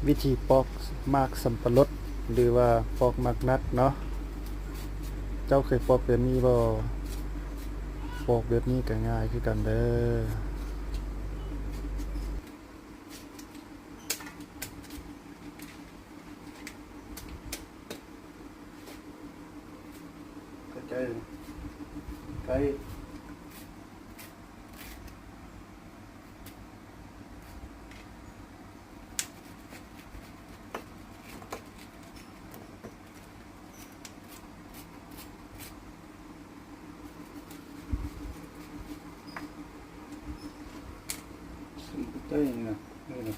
ວິທີປອກໝາກສຳປະລົດ ຫຼືວ່າປອກໝາກນັດເນາະ. ເຈົ້າເຄີຍປອກແບບນີ້ບໍ່? ປອກແບບນີ້ກໍງ່າຍຄືກັນເດີ້. ເຂົ້າໃຈ ໃກ້ ໃກ້ນີ້ນະ ນີ້ນະ.